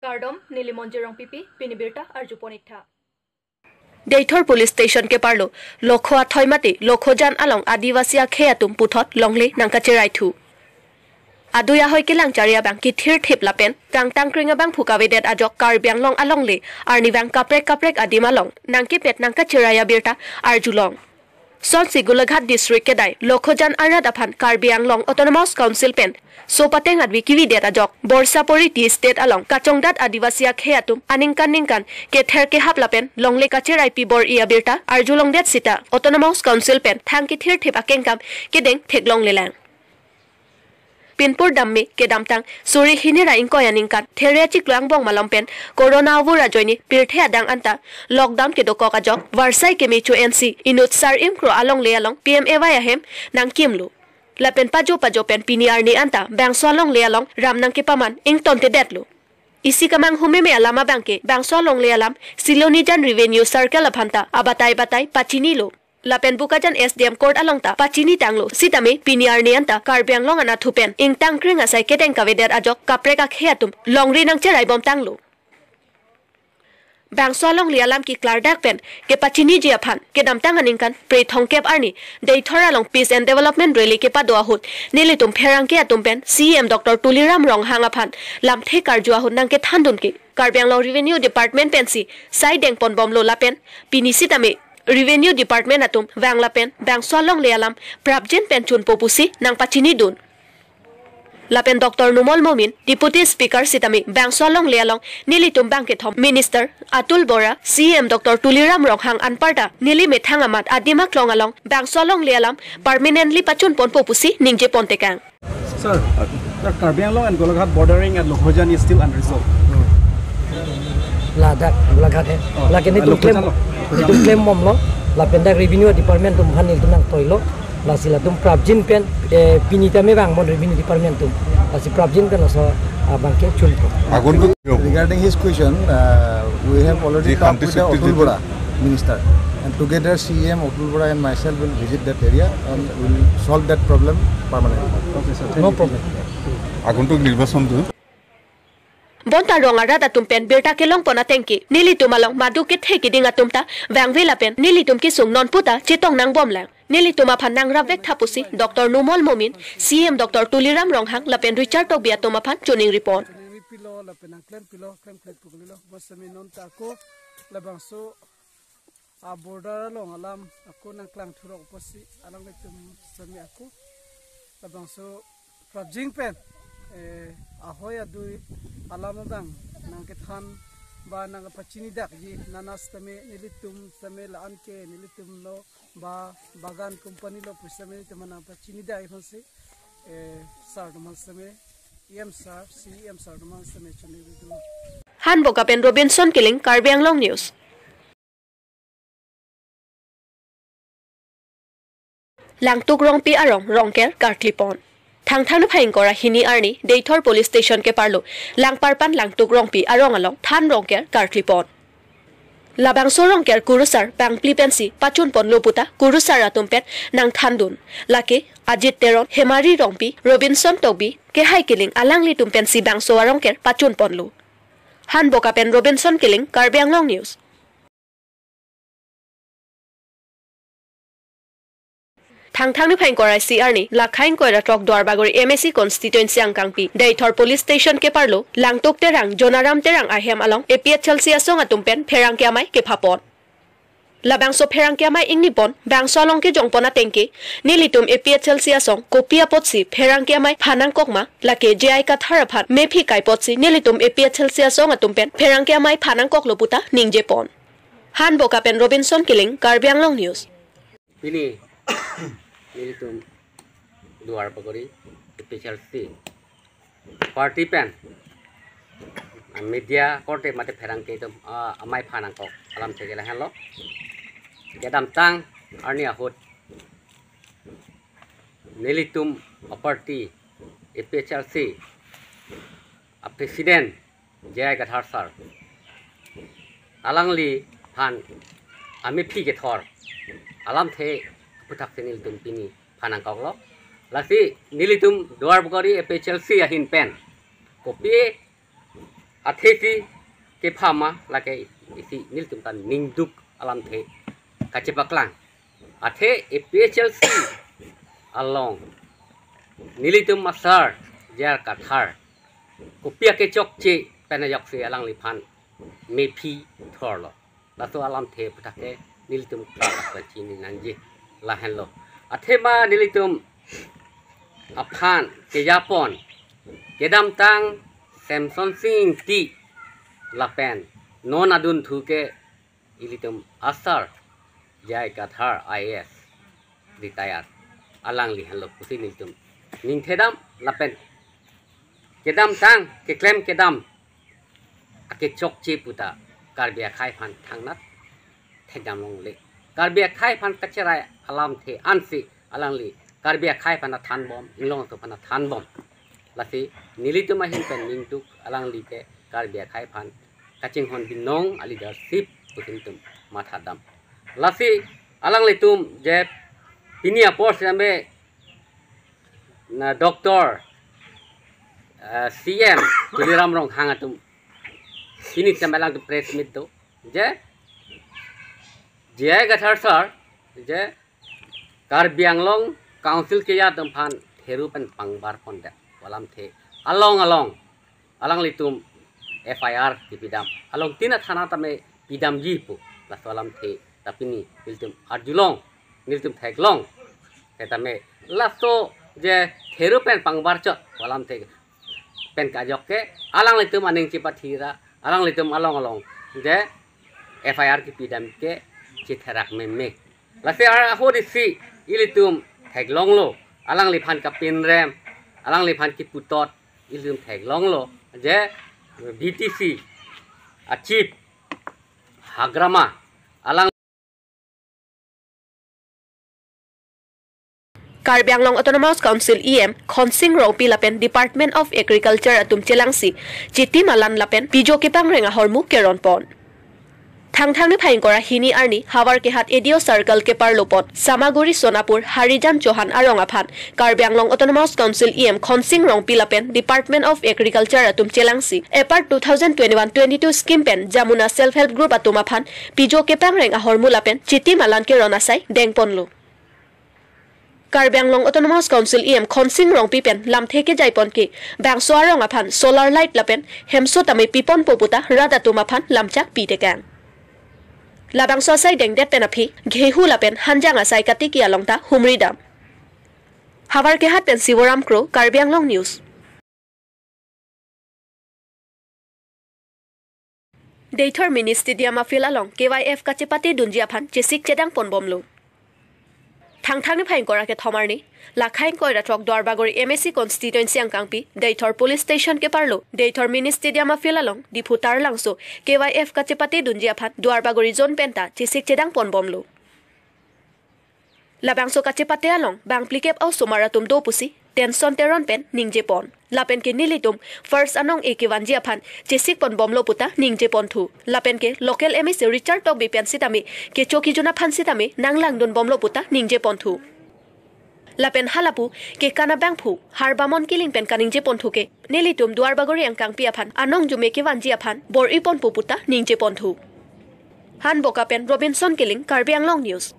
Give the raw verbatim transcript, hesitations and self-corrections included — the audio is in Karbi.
Kardom, neli Monjir Rongpipi, pini birta arjupon iktha. Deithor Police Station keparlo, Lokho athoi mate, Lokhojan along Adivasi akhei atum puthot longle nangkacherai thu. Adui ahoi kelang chari abang kethirthip lapen kangtangkring abangphu kavedet ajok Karbi Anglong alongle arnivang kaprek kaprek adim along nangkepet nangkacherai abirta arjulong. Sonsi Golaghat District kedai Lokhojan arat aphan Karbi Anglong Autonomous Council pen so pateng advi kevidet ajok Borsapori Tea Estate along kachongdat Adivasi akhei atum aningkan ningkan kether kehap lapen longle kacherai pibor-i abirta arjulongdet sita Autonomous Council pen thang kethirthip akengkam kedeng theklonglelang. Pinpur damme kedamtang suri hini ra ingkoi aningkan there achiklo angbong malom pen Corona avur ajoine pirthe adang anta lockdown kedokok ajok varsai kemecho ensi inut sar-im kro alongle along P M A Y ahem nangkimlo. Lapen pajo pajo pen pini arni anta bangso alongle along ram nangkepaman ingtontedetlo. Isi kamanghu meme alam abangke bangso alongle alam Silonijan Revenue Circle aphanta abatai batai pachinilo. Lapen Bokajan S D M Court along ta pachinitanglo. Sitame pini arni anta Karbi Anglong anatthu pen ingtangkring asai kedeng kavedet ajok kaprek akhei atum longri nangcheraibomtanglo. Bangso alongle alam keklardak pen kepachiniji aphan kedamtang aningkan Phre thomkep arni Deithor along Peace and Development Rally kepado ahut nelitum pherangke atum pen C E M Doctor Tuliram Ronghang aphan lamthe karju ahut nangkethandun ke Karbi Anglong Revenue Department pensi sai dengponbomlo lapen pini sitame Revenue Department atum vang lapen bangso alongle alam prapjin pen chunpo pusi nangpachinidun. Lapen Doctor Numal Momin, Deputy Speaker sitame bangso alongle along nelitum bangkethom Minister Atul Bora, C E M Doctor Tuliram Ronghang anparta neli methang amat adim aklong along bangso alongle alam permanently pachunponpo pusi ningjepontekang. Sir, sir, Karbi Anglong and Golaghat bordering at Lokhojan is still unresolved. Ladak Golaghat he. Oh, lake nelitum Lokhojan claim, lo. Nelitum claim bomlo. Lapen dak revenue department atum aphan nelitum nangtoilo. Lasi latum prapjin pen, eh, pini tame vangbom revenue department atum. Lasi prapjin pen laso abangke chunpo. Agun tu. Regarding his question, uh, we have already talked with the Atul Bora minister, and together C E M Atul Bora and myself will visit that area and will solve that problem permanently. Okay, sir. No problem. আগন্তুক নিৰ্বাচনটো Bonta rong arat atum pen birta kelongpon atengke nelitum along madu kethe keding atum ta vangve lapen nelitum kesung nonpu ta chetong nangbomlang. Nelitum aphan nangrapvek tha pusi Doctor Numal Momin, C E M Doctor Tuliram Ronghang lapen Richard Tokbi atum aphan choningripon. Pilo lapen nangklempilo, klemklem puklilo, bosemi non ta ako labangso a border along alam ako nangklang thurok pusi alanglitum semi ako labangso prapjin pen, eh, ahoi adui alam abang nangkethan ba nangpachinidakji nana sitame nelitum sitame la-an ke nelitum lo ba bagan company lo pu sitame nelitum nangpachinidakji aphansi, eh, sir atum sitame, E M sir, C E M sir atum sitame choningri dun. Hanboka pen Robinson Killing, Karbi Anglong News. Langtuk Rongpi arong Rongker karklipon. Thangthang niphai ingkoi ra hini arni Deithor Police Station keparlo Langparpan Langtuk Rongpi arong along than Rongker karklipon. Labangso Rongker kurusar bangphli pensi pachunponlo puta kurusar atum pen nangthandun. Lake Ajit Teron, Hemari Rongpi, Robinson Tokbi, Kehai Killing alanglitum pensi bangso arongker pachunponlo. Hanboka pen Robinson Killing, Karbi Anglong News. Thangthang niphai ingkoi ra isi arni, lakhai ingkoi ra throk Duarbagori M A C constituency angkangpi, Deithor Police Station keparlo, Langtuk Terang, Jonaram Terang ahem along A P H L C asong atum pen pherangke amei kephapon. Labangso pherangke amei ingnipon, bangso along kejongpon atengke, nelitum A P H L C asong kopi apotsi pherangke amei phanangkok ma, lake J I Kathar aphan mephi kai apotsi nelitum A P H L C asong atum pen pherangke amei phanangkoklo puta ningjepon. Hanboka pen Robinson Killing, Karbi Anglong News. Pini, nelitum Duarbagori A P H L C party pen, ah, media korte mate pherangke atum, ah, amei phanangkok alamthe ke lahenlo. Kedamtang arni ahut nelitum a party A P H L C a president J I Kathar sir, alangliphan amephi kethor alamthe aputhaksi nelitum pini phanangkoklo. Lasi nelitum Duarbagori A P H L C ahin pen kopi Athe si kepha ma lake isi nelitum ta ningduk alamthe kachepaklang. Athe A P H L C along nelitum asar J I Kathar kopi akechokche pen ajoksi alangliphan mephi thorlo. Laso alamthe aputhak ke nelitum klar pen chini nangji lahenlo. Athema nelitum aphan kejapon kedamtang Semson Sing Ingti lapen non adunthu ke ilitum asar J I Kathar I A S retired alangli henlo pusi nelitum ningthedam lapen kedamtang keklem kedam akechokche puta Karbi akhei aphan thangnat thekdam longle. Karbi akhei aphan kacherai alamthe ansi alangli Karbi akhei aphan athanbom, inglong atum aphan athanbom. Lasi nelitum ahin pen ningduk alangli ke Karbi akhei aphan kachinghon binong a leadership pusi nelitum mathadam. Lasi alanglitum je pini apor sitame na Doctor, eh, C M Tuliram Ronghang atum pini sitame alangtum press meet do je J I Kathar sir je Karbi Anglong Council keja atum aphan theru pen pangbar pondet alamthe along along alanglitum F I R kipidam along tina thana tame pidamji pu laso alamthe ta pini nelitum arjulong, nelitum theklong. Tame laso je theru pen pangbar chot alamthe pen kajok ke alanglitum aning chepathira alanglitum along along je F I R kipidam ke chetherak meme. Lasi ahut isi ilitum theklonglo, alangliphan kapinrem, alangliphan kiputot ilitum theklonglo je B T C a chief Hagrama alang Karbi Anglong Autonomous Council E M Khonsing Rongpi lapen Department of Agriculture atum chelangsi Chitim Alan lapen Pijo Kepangreng ahormu keronpon. Thangthang niphai ingkoi ra hini arni Havarkehat A D O Circle keparlopon Samaguri Sonapur Harijan Chauhan arong aphan Karbi Anglong Autonomous Council E M Khonsing Rongpi lapen Department of Agriculture atum chelangsi APART two thousand twenty-one twenty-two scheme pen Jamuna Self Help Group atum aphan Pijo Kepangreng ahormu lapen Chitim Alan keron asai dengponlo. Karbi Anglong Autonomous Council E M Khonsing Rongpi pen lamthe kejaipon ke bangso arong aphan solar light lapen hemso tame piponpo puta rat atum aphan lamchak pitekang. Labangso asai dengdet pen aphi gehu lapen hanjang asai katiki along ta humridam. Havarkehat pen Sivoram Kro, Karbi Anglong News. Deithor Mini Stadium afield along K Y F kachepate dunji aphan chesik chedang ponbomlo. Thangthang niphai ingkoi ra kethom arni, lakhai ingkoi ra throk Duarbagori M A C constituency angkangpi Deithor Police Station keparlo Deithor Mini Stadium afield along Diphu Taralangso K Y F kachepate dunji aphan Duarbagori zone penta chesik chedang ponbomlo. Labangso kachepate along bang phlikep a-osomar atum do pusi Tenson Teron pen ningjepon. Lapen ke nelitum first anong-e kevanji aphan chesik ponbomlo puta ningjeponthu. Lapen ke local M A C Richard Tokbi pen sitame kecho kejun aphan sitame nanglangdunbomlo puta ningjeponthu. Lapen halapu ke kanabangphu Harbamon Killing pen kaningjeponthu ke nelitum Duarbagori angkangpi aphan anong jume kevanji aphan bor-iponpo puta ningjeponthu. Hanboka pen Robinson Killing, Karbi Anglong News.